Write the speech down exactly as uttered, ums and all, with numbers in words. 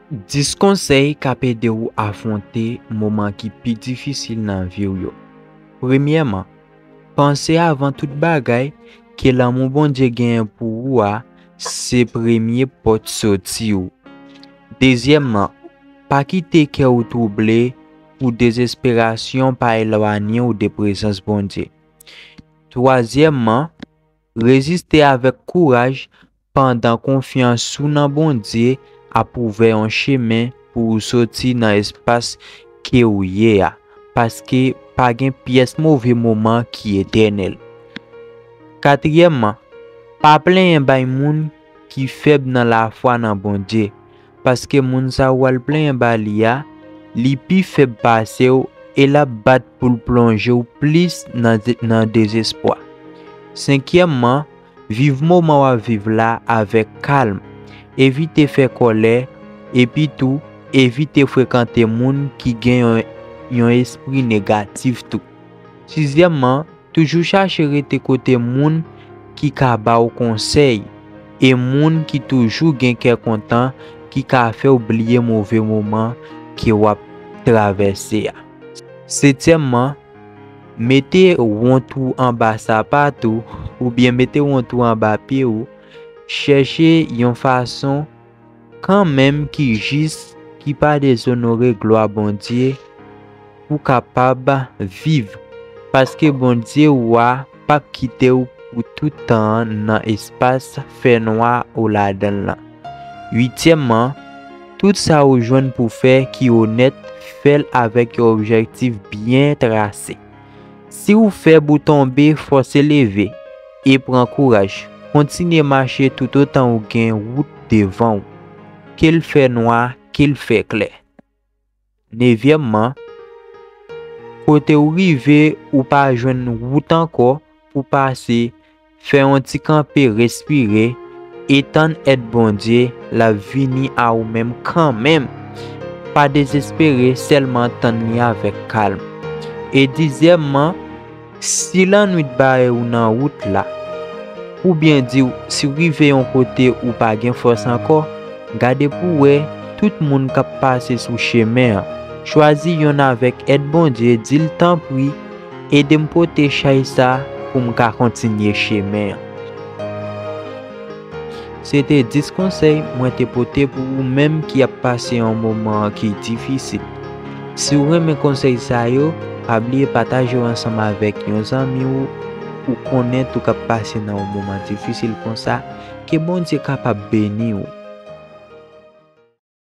Dis konsèy k ap ede w afwonte moman ki pi difisil nan vi w yo. Premyèman, panse avan tout bagay ke lanmou Bondye genyen pou ou a se premye pòt soti w. Dezyèmman, pa kite kè w twouble pou dezesperasyon pa elwanye w de prezans Bondye. Twazyèmman, reziste avèk kouraj pandan konfyans ou nan Bondye ap ouvè yon chemen pou ou soti nan espas ke ou ye a, paske pa gen pyès move moman ki etènèl. Katriyèmman, pa plenyen bay moun ki fèb nan lafwa nan Bondye, paske moun sa ou al plenyen ba li a, li pi fèb pase w e l ap bat pou l plonje w plis nan, nan dezespwa. Senkyèmman, viv moman w ap viv la avèk kalm. Evite fè kòlè, epitou evite frekante moun ki gen yon, yon espri negatif tou. Sizyèmman, toujou chache rete kote moun ki ka ba w konsèy e moun ki toujou gen kè kontan ki ka fè w bliye move moman ke w ap travèse a. Setyèmman, mete wont ou anba sapat ou oubyen mete wont ou anba pye w. Chèche yon fason kanmenm ki jis, ki pa dezonore glwa Bondye pou kapab viv, paske Bondye ou a p ap kite w pou tout tan nan espas fènwa ou ladan l lan. Uityèmman, tout sa ou jwenn pou fè ki onèt, fè l avèk yon objektif byen trase. Si w fèb ou tonbe, fòse leve e pran kouraj. Kontinye mache toutotan ou gen wout devan w, ke l fè nwa, ke l fè klè. Nevyèmman, kote w rive ou pa jwenn wout ankò pou pase, fè yon ti kanpe, respire e tann èd Bondye, l ap vini a ou menm kanmenm. Pa dezespere, sèlman tann li avèk kalm. E dizyèmman, si lannwit bare w nan wout la, oubyen di w si w rive yon kote ou pa gen fòs ankò, gade pou w wè tout moun k ap pase sou chemen an. Chwazi yonn avèk èd Bondye, di l, tanpri, ede m pote chay sa pou m ka kontinye chemen an. Se te dis konsèy mwen te pote pou ou menm ki ap pase yon moman ki difisil. Si w renmen konsèy sa yo, pa bliye pataje yo ansanm avèk yon zanmi w ou konnen tou k ap pase nan yon moman difisil konsa. Ke Bondye kapab beni w.